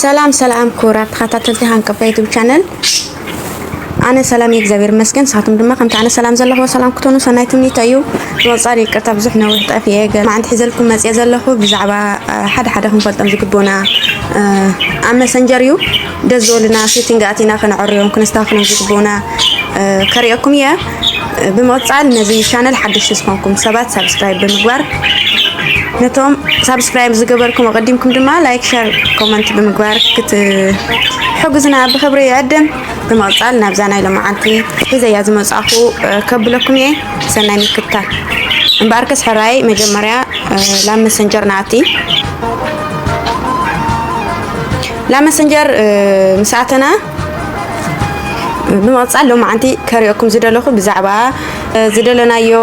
ሰላም ሰላም ክቡራት ተኸታተልቲ ሃንቀፋ ዩቱብ ቻነል፣ ኣነ ሰላም እየ እግዚኣብሔር ይመስገን። ንስኻትኩም ድማ ከምቲ ኣነ ሰላም ዘለኹዎ ሰላም ክትሆኑ ሰናይ ትምኒተይ እዩ። ብቐጻሊ ይቅርታ ብዙሕ ነዊሕ ጠፊኤ፣ ገለ መዓንቲ ሒዘልኩም መጽየ ዘለኹ ብዛዕባ ሓደ ሓደ ክንፈልጦም ዝግቡና ኣብ መሰንጀር እዩ። ደስ ዝበሉና ሴቲንግ ኣቲና ከነዕርዮም ክነስተኻኽሎም ዝግቡና ከርእየኩም እየ። ብምቕጻል ነዚ ቻነል ሓደሽቲ ዝኾንኩም ሰባት ሳብስክራይብ ብምግባር፣ ነቶም ሳብስክራይብ ዝገበርኩም ኣቐዲምኩም ድማ ላይክ፣ ሸር፣ ኮመንት ብምግባር ክትሕግዙና ብኽብሪ ይዕድም። ብምቕጻል ናብዛ ናይ ሎማዓንቲ ሒዘያ ዝመጻኹ ከብለኩም እየ። ሰናይ ምክትታል። እምበኣርከስ ሕራይ መጀመርያ ላብ መሰንጀር ንኣቲ። ላብ መሰንጀር ምስ ኣተና ብምቕጻል ሎማዓንቲ ከርእየኩም ዝደለኹ ብዛዕባ ዝደለናዮ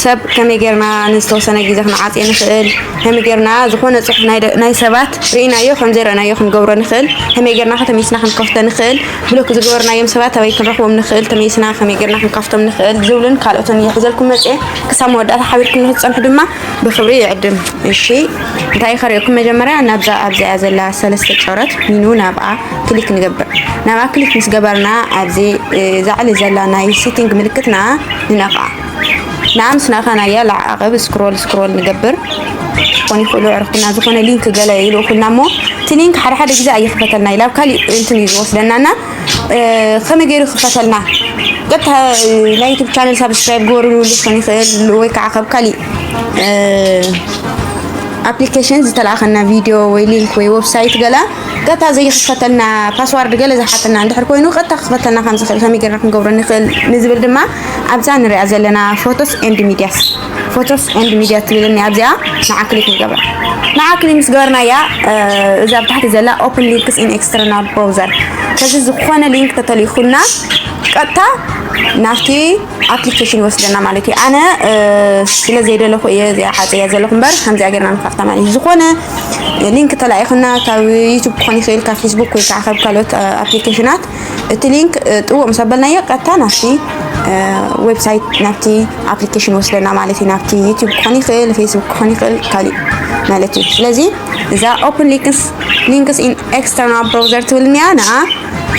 ሰብ ከመይ ጌርና ንዝተወሰነ ግዜ ክንዓጽዮ ንኽእል፣ ከመይ ጌርና ዝኾነ ጽሑፍ ናይ ደ-፣ ናይ ሰባት ርኢናዮ ከም ዘይረኣናዮ ክንገብሮ ንኽእል፣ ከመይ ጌርና ከተመይስና ክንከፍቶ ንኽእል፣ ብሎክ ዝገበርናዮም ሰባት ኣበይ ክንረኽቦም ንኽእል፣ ተመይስና ከመይ ጌርና ክንከፍቶም ንኽእል ዝብሉን ካልኦትን እየ ሒዘልኩም መጽየ። ክሳብ መወዳእታ ሓቢርኩም ንክትጸንሑ ድማ ብኽብሪ ይዕድም። እሺ፣ እንታይ ከርእየኩም፣ መጀመርያ ናብዛ ኣብዚኣ ዘላ ሰለስተ ጨረት ሚኑ ናብኣ ክሊክ ንገብር። ናብኣ ክሊክ ምስ ገበርና ኣብዚ ዛዕሊ ዘላ ናይ ሴቲንግ ምልክትና ንነኽኣ። ንኣምስ ናኻናያ ለዓቐብ ስክሮል ስክሮል ንገብር። ክኾን ይኽእሉ ኣዕሩኽትና ዝኾነ ሊንክ ገለ ይልእኹልና እሞ እቲ ሊንክ ሓደ ሓደ ግዜ ኣይኽፈተልና ኢላ ኣብ ካሊእ እንትን እዩ ዝወስደናና። ከመይ ገይሩ ክፈተልና? ቀጥታ ናይ ዩቱብ ቻነል ሳብስክራይብ ግበሩሉ ክኾን ይኽእል ወይ ከዓ ካብ ካሊእ ኣፕሊኬሽን ዝተላእኸና ቪድዮ ወይ ሊንክ ወይ ዌብሳይት ገለ ቀጥታ ዘይክፈተልና፣ ፓስዋርድ ገለ ዝሓተና እንድሕር ኮይኑ ቀጥታ ክፈተልና ከም ዝኽእል ከመይ ጌርና ክንገብሮ ንኽእል ንዝብል ድማ ኣብዛ ንሪኣ ዘለና ፎቶስ ኤንድ ሚድያስ፣ ፎቶስ ኤንድ ሚድያ ትብልኒ ኣብዚኣ ንዓ ክሊክ ንገብራ። ንዓ ክሊክ ምስ ገበርናያ እዛ ብታሕቲ ዘላ ኦፕን ሊንክስ ኢን ኤክስተርናል ብራውዘር፣ ከዚ ዝኾነ ሊንክ ተተሊኹልና ቀጥታ ናብቲ ኣፕሊኬሽን ይወስደና ማለት እዩ። ኣነ ስለ ዘይደለኹ እየ እዚኣ ሓፀያ ዘለኹ እምበር ከምዚኣ ጌርና ንኸፍታ ማለት እዩ። ዝኾነ ሊንክ ተላኢኹና ካብ ዩቱብ ክኾን ይኽእል፣ ካብ ፌስቡክ ወይ ከዓ ካብ ካልኦት ኣፕሊኬሽናት እቲ ሊንክ ጥውቕ ምስ ኣበልናዮ ቀጥታ ናብቲ ዌብሳይት ናብቲ ኣፕሊኬሽን ወስደና ማለት እዩ። ናብቲ ዩቱብ ክኾን ይኽእል፣ ፌስቡክ ክኾን ይኽእል፣ ካሊእ ማለት እዩ። ስለዚ እዛ ኦፕን ሊንክስ ሊንክስ ኢን ኤክስተርናል ብራውዘር ትብል እኒኣ ንኣ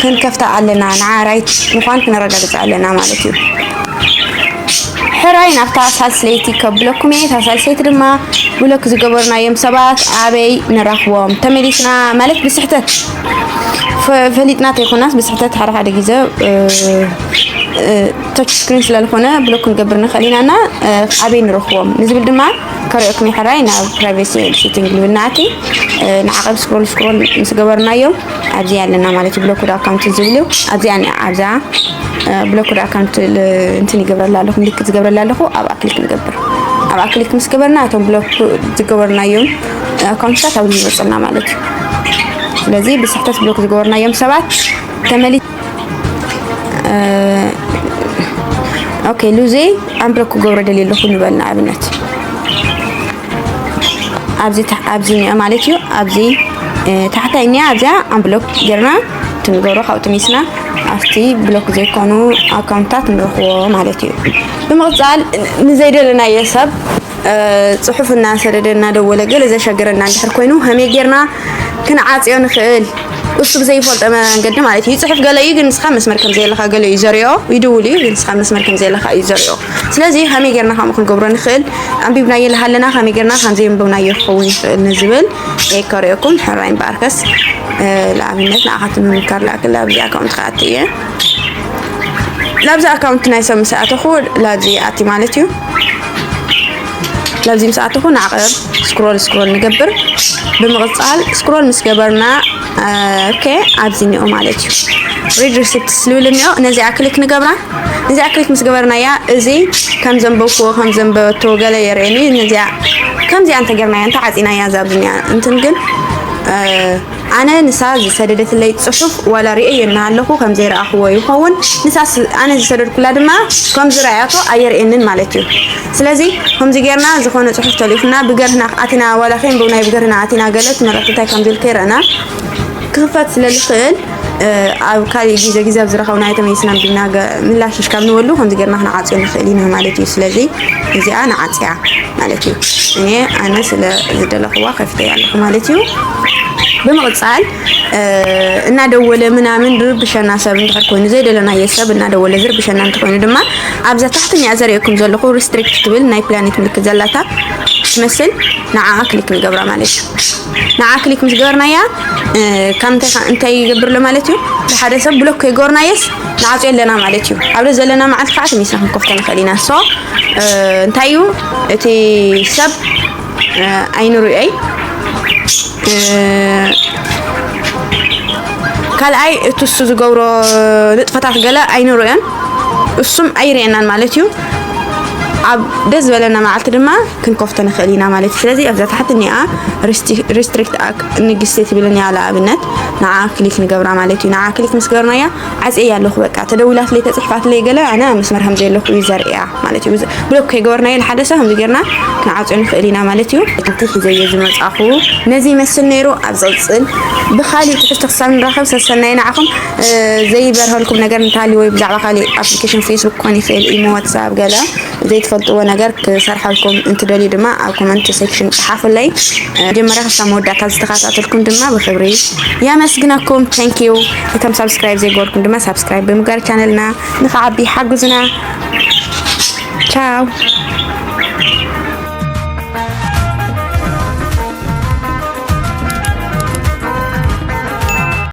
ክንከፍታ ኣለና፣ ንዓ ራይት ምዃን ክነረጋግጽ ኣለና ማለት እዩ። ሕራይ ናብታ ሳልስለይቲ ከብለኩም እየ። እታ ሳልሰይቲ ድማ ብሎክ ዝገበርናዮም ሰባት ኣበይ ንረኽቦም? ተመሊስና ማለት ብስሕተት ፈ-፣ ፈሊጥና ተይኮናስ ብስሕተት ሓደ ሓደ ግዜ ተች ስክሪን ስለ ዝኾነ ብሎክ ክንገብር ንኽእል ኢና እና ኣበይ ንረኽቦም ንዝብል ድማ ከርእየኩም ይሕራይ ናብ ፕራይቬሲ ሴቲንግ ልብል ንኣቲ ንዓቐብ ስክሮል ስክሮል ምስ ገበርናዮም ኣብዚ ኣለና ማለት እዩ። ብሎክድ ኣካውንት ዝብል እዩ። ኣብዚ ኣብዛ ብሎክድ ኣካውንት እንትን ይገብረላ ኣለኹ፣ ምልክት ዝገብረላ ኣለኹ። ኣብኣ ክሊክ ንገብር። ኣብኣ ክሊክ ምስ ገበርና እቶም ብሎክ ዝገበርናዮም ኣካውንትታት ኣብዚ ይመፁልና ማለት እዩ። ስለዚ ብስሕተት ብሎክ ዝገበርናዮም ሰባት ተመሊ ኦኬ፣ ሉዜ ኣምብሎክ ክገብሮ ደልየ ኣለኹ ንበል ንኣብነት። ኣብዚ ታ-፣ ኣብዚ እኒኦ ማለት እዩ። ኣብዚ ታሕታይ እኒኣ ኣብዚኣ ኣምብሎክ ጌርና ትንገሮ ካብኡ ተሚስና ኣብቲ ብሎክ ዘይኮኑ ኣካውንትታት ንረኽቦ ማለት እዩ። ብምቕጻል ንዘይደለናዮ ሰብ ጽሑፍ እናሰደደ እናደወለ ገለ ዘሸገረና እንድሕር ኮይኑ ከመይ ጌርና ክንዓጽዮ ንኽእል? እሱ ብዘይፈልጦ መንገዲ ማለት እዩ። ይጽሕፍ ገለ እዩ፣ ግን ንስኻ መስመር ከም ዘየለኻ ገለ እዩ ዘሪኦ። ይድውል እዩ፣ ግን ንስኻ መስመር ከም ዘየለኻ እዩ ዘሪኦ። ስለዚ ከመይ ጌርና ከምኡ ክንገብሮ ንኽእል? ኣንቢብናዮ ኣለና፣ ከመይ ጌርና ከም ዘየንበብናዮ ክኸውን ይኽእል ንዝብል ከርእየኩም ሕራይ እምበኣርከስ፣ ንኣብነት ንኣኻትኩም ንምምካር ዝኣክል ኣብዚ ኣካውንት ክኣቲ እየ። ላብዚ ኣካውንት ናይ ሰብ ምስ ኣተኹ ላብዚ ኣቲ ማለት እዩ። ላብዚ ምስ ኣተኹ ንዓቐብ ስክሮል ስክሮል ንገብር። ብምቕጻል ስክሮል ምስ ገበርና ኦኬ ኣብዚ እኒኦ ማለት እዩ። ሪድ ሪሲፕትስ ዝብል እኒኦ፣ ነዚኣ ክሊክ ንገብራ። ነዚኣ ክሊክ ምስ ገበርናያ እዚ ከም ዘንበብክዎ ከም ዘንበበቶ ገለ የርእየኒ። ነዚኣ ከምዚኣ እንተገርናያ እንተዓጺናያ እዛ ኣብዚ እኒኣ እንትን ግን ኣነ ንሳ ዝሰደደትለይ ጽሑፍ ዋላ ርእየ እናሃለኹ ከም ዘይረኣኽዎ ይኸውን። ንሳስ ኣነ ዝሰደድኩላ ድማ ከም ዝረኣያቶ ኣየርእየንን ማለት እዩ። ስለዚ ከምዚ ጌርና ዝኾነ ጽሑፍ ተሊፉና ብገርህና ኣቲና ዋላ ከይንብብ ናይ ብገርህና ኣቲና ገለ እቲ መልእኽቲ እንታይ ከም ዝብል ከይረእና ክኽፈት ስለ ዝኽእል ኣብ ካልእ ግዜ ግዜ ኣብ ዝረኸብናዮ ተመይስና ቢልና ምላሽ ካብ ንበሉ ከምዚ ጌርና ክንዓፅዮ ንኽእል ኢና ማለት እዩ። ስለዚ እዚኣ ንዓፅያ ማለት እዩ። እኔ ኣነ ስለ ዝደለኽዋ ከፊተያ ኣለኹ ማለት እዩ። ብምቕፃል እናደወለ ምናምን ዝርብሸና ሰብ እንድሕር ኮይኑ፣ ዘይደለናዮ ሰብ እናደወለ ዝርብሸና እንተኮይኑ ድማ ኣብዛ ታሕቲ እኒኣ ዘርእየኩም ዘለኹ ሪስትሪክት ትብል ናይ ፕላኔት ምልክት ዘላታ ትመስል፣ ንዓኣ ክሊክ ንገብራ ማለት እዩ። ንዓኣ ክሊክ ምስ ገበርናያ ካብ እንታይ እንታይ ይገብር ኣሎ ማለት እዩ። ሓደ ሰብ ብሎክ ከይገበርናየስ ንዓፅዮ ኣለና ማለት እዩ። ኣብ ዘለና መዓልቲ ከዓ ተሚስና ክንከፍቶ ንኽእል ኢና። ሶ እንታይ እዩ እቲ ሰብ ኣይንርእይ። ካልኣይ እቲ እሱ ዝገብሮ ንጥፈታት ገለ ኣይንርእዮን፣ እሱም ኣይርእየናን ማለት እዩ። ኣብ ደስ ዝበለና መዓልቲ ድማ ክንከፍቶ ንኽእል ኢና ማለት እዩ። ስለዚ ኣብዛ ታሕቲ እኒኣ ሪስትሪክት ንግስቲ ትብል እኒኣ ለኣብነት ንዓ ክሊክ ንገብራ ማለት እዩ። ንዓ ክሊክ ምስ ገበርናያ ዓፅየ ኣለኹ በቃ ተደዊላትለይ ተፅሒፋትለይ ገለ ኣነ ኣብ መስመር ከም ዘለኹ እዩ ዘርእያ ማለት እዩ። ብሎክ ከይገበርናዮ ንሓደ ሰብ ከምዚ ጌርና ክንዓፅዮ ንኽእል ኢና ማለት እዩ። እቲ ሒዘዮ ዝመፃኹ ነዚ ይመስል ነይሩ። ኣብ ዝቕፅል ብኻሊእ ትሕዝቶ ክሳብ ንራኸብ ሰሰናይ ንዓኹም። ዘይበርሀልኩም ነገር እንተሃልዩ ወይ ብዛዕባ ካሊእ ኣፕሊኬሽን ፌስቡክ ክኾን ይኽእል፣ ኢሞ፣ ዋትሳፕ ገለ ዘይትፈልጥዎ ነገር ክሰርሐልኩም እንትደልዩ ድማ ኣብ ኮመንት ሴክሽን ጸሓፉለይ። መጀመርያ ክሳብ መወዳእታ ዝተኸታተልኩም ድማ ብክብሪ የመስግነኩም። ቴንኪዩ። እቶም ሳብስክራይብ ዘይገበርኩም ድማ ሳብስክራይብ ብምግባር ቻነልና ንኽዓቢ ሓግዙና። ቻው።